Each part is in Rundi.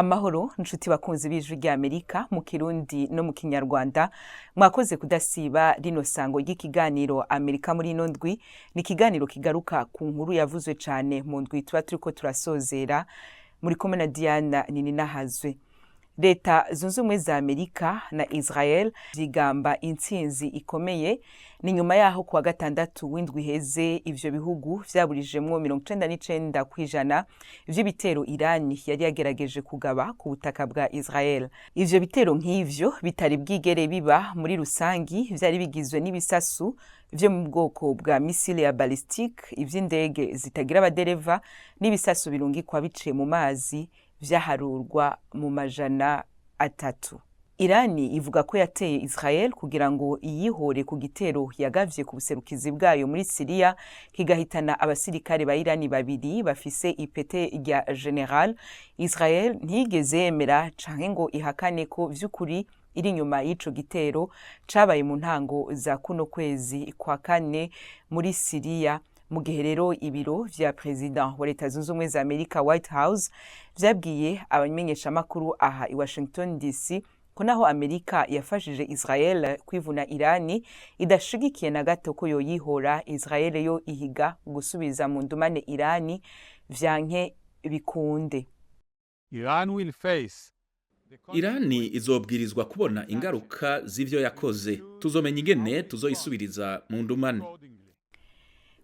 Amahoro nshuti bakunzi b'Ijwi rya Amerika mu Kirundi no mu Kinyarwanda. Mwakoze kudasiba rino sango ry'ikiganiro Amerika muri ino ndwi. Ni ikiganiro kigaruka ku nkuru yavuzwe cane mu ndwi tuba turiko turasozera. Muri kumwe na Diana Nininahazwe. Leta Zunze Ubumwe za Amerika na Israel vyigamba intsinzi ikomeye. Ni nyuma yaho kuwa gatandatu w'indwi iheze ivyo bihugu vyaburijemwo 99% vy'ibitero Irani yari yagerageje kugaba ku butaka bwa Israel. Ivyo bitero nk'ivyo bitari bwigere biba muri rusangi, vyari bigizwe n'ibisasu vyo mu bwoko bwa misile ya ballistique, ivy'indege zitagira abadereva n'ibisasu birungikwa biciye mu mazi, vyaharurwa mu 300. Irani ivuga ko yateye Israel kugira ngo iyihore ku gitero yagavye ku buserukizi bwayo muri Siriya, kigahitana abasirikare ba Irani babiri bafise ipete rya général. Israel ntiyigeze yemera canke ngo ihakane ko vy'ukuri iri inyuma y'ico gitero cabaye mu ntango za kuno kwezi kwa kane muri Siriya. Mu gihe rero ibiro vya perezida wa Leta Zunze Ubumwe za Amerika, White House, vyabwiye abamenyeshamakuru aha i Washington DC ko naho Amerika yafashije Israel kwivuna Irani, idashigikiye na gato ko yoyihora. Israel yo ihiga gusubiza mu ndumane Irani vyanke bikunde. Iran will face Irani izobwirizwa kubona ingaruka z'ivyo yakoze. Tuzomenya ingene tuzoyisubiriza mu ndumane.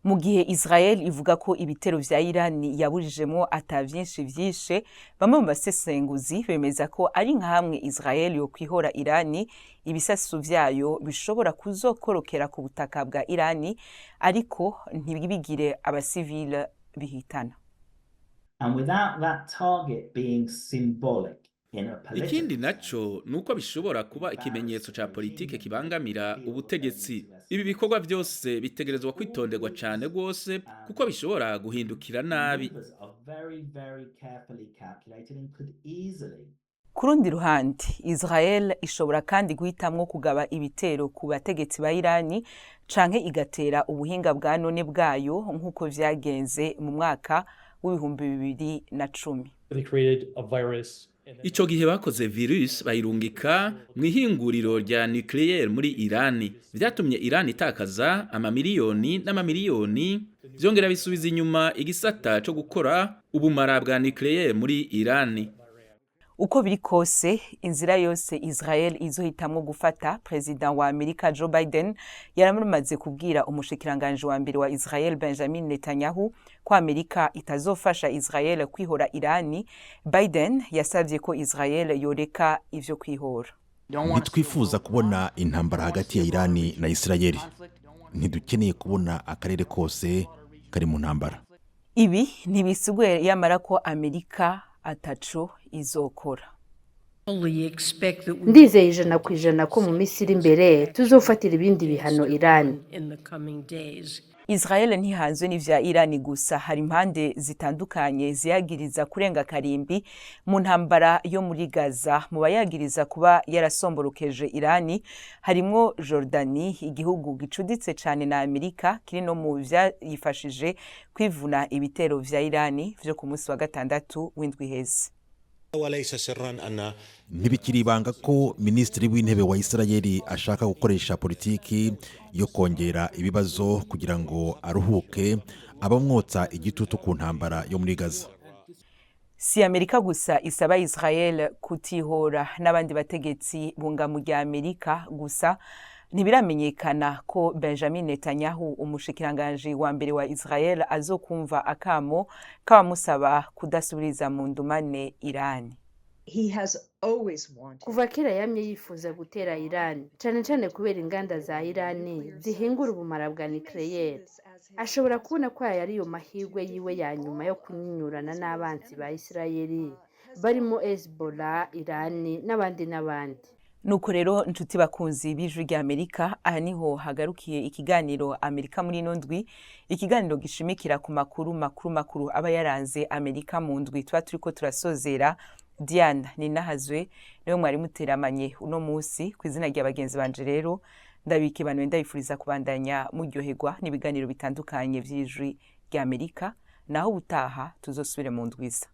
Mu gihe Israel ivuga ko ibitero vya Irani yaburijemwo ata vyinshi vyishe, bamwe mu basesenguzi bemeza ko ari nka hamwe Israel yokwihora Irani, ibisasu vyayo bishobora kuzokorokera ku butaka bwa Irani ariko ntibigire abasivile bihitana. And without that target being symbolic in a political Ikindi naco nuko bishobora kuba ikimenyetso ca politike kibangamira ubutegetsi. Ibi bikorwa vyose bitegerezwa kwitonderwa cane rwose, kuko bishobora guhindukira nabi. Maneuvers are very, very carefully calculated and could easily Ku rundi ruhande, Israel ishobora kandi guhitamwo kugaba ibitero ku bategetsi ba Irani canke igatera ubuhinga bwa none bwayo, nk'uko vyagenze mu mwaka w'2010. They created a virus and then Ico gihe bakoze virus bayirungika mw'ihinguriro rya nucléaire muri Irani. Vyatumye Irani itakaza amamiliyoni n'amamiliyoni, vyongera bisubiza inyuma igisata co gukora ubumara bwa nucléaire muri Irani. Uko biri kose, inzira yose Israel izohitamwo gufata, perezida wa Amerika Joe Biden yaramaze kubwira umushikiranganji wa mbere wa Israel Benjamin Netanyahu ko Amerika itazofasha Israel kwihora Irani. Biden yasavye ko Israel yoreka ivyo kwihora. Ntitwifuza kubona intambara hagati ya Irani na Isirayeli. Ntidukeneye kubona akarere kose kari mu ntambara. Ibi ntibisiguye yamara ko Amerika ataco izokora. Ndizeye 100% ko mu minsi iri imbere tuzofatira ibindi bihano Irani. Israel ntihanzwe n'ivya Irani gusa. Hari impande zitandukanye ziyagiriza kurenga karimbi mu ntambara yo muri Gaza. Mu bayagiriza kuba yarasomborokeje Irani harimwo Jordani, igihugu gicuditse cane na Amerika, kiri no mu vyayifashije kwivuna ibitero vya Irani vyo ku munsi wa gatandatu w'indwi iheze. وليس سرا أن Ntibikiri ibanga ko minisitiri w'intebe wa Isirayeli ashaka gukoresha politiki yo kongera ibibazo kugira ngo aruhuke abamwotsa igitutu ku ntambara yo muri Gaza. Si Amerika gusa isaba Israel kutihora, n'abandi bategetsi bunga mu rya Amerika. Gusa ntibiramenyekana ko Benjamin Netanyahu, umushikiranganji wa mbere wa Israel, azokumva akamo k'abamusaba kudasubiriza mu ndumane Irani. Kuva kera yamye yifuza gutera Irani, cane cane kubera inganda za Irani zihingura ubumara bwa nucléaire. Ashobora kubona ko aya ariyo mahirwe yiwe ya nyuma yo kunyinyurana n'abansi ba Isirayeli barimo Hezbollah, Irani n'abandi n'abandi. Nuko rero nshuti bakunzi b'Ijwi rya Amerika, aha niho hagarukiye ikiganiro Amerika muri ino ndwi, ikiganiro gishimikira ku makuru makuru makuru aba yaranze Amerika mu ndwi tuba turiko turasozera. Diana Ninahazwe niwe mwari muteramanye uno munsi. Ku izina rya bagenzi banje rero, ndabikibanuye, ndabifuriza kubandanya muryoherwa n'ibiganiro bitandukanye vy'Ijwi rya Amerika. Naho ubutaha, tuzosubire mu ndwiza.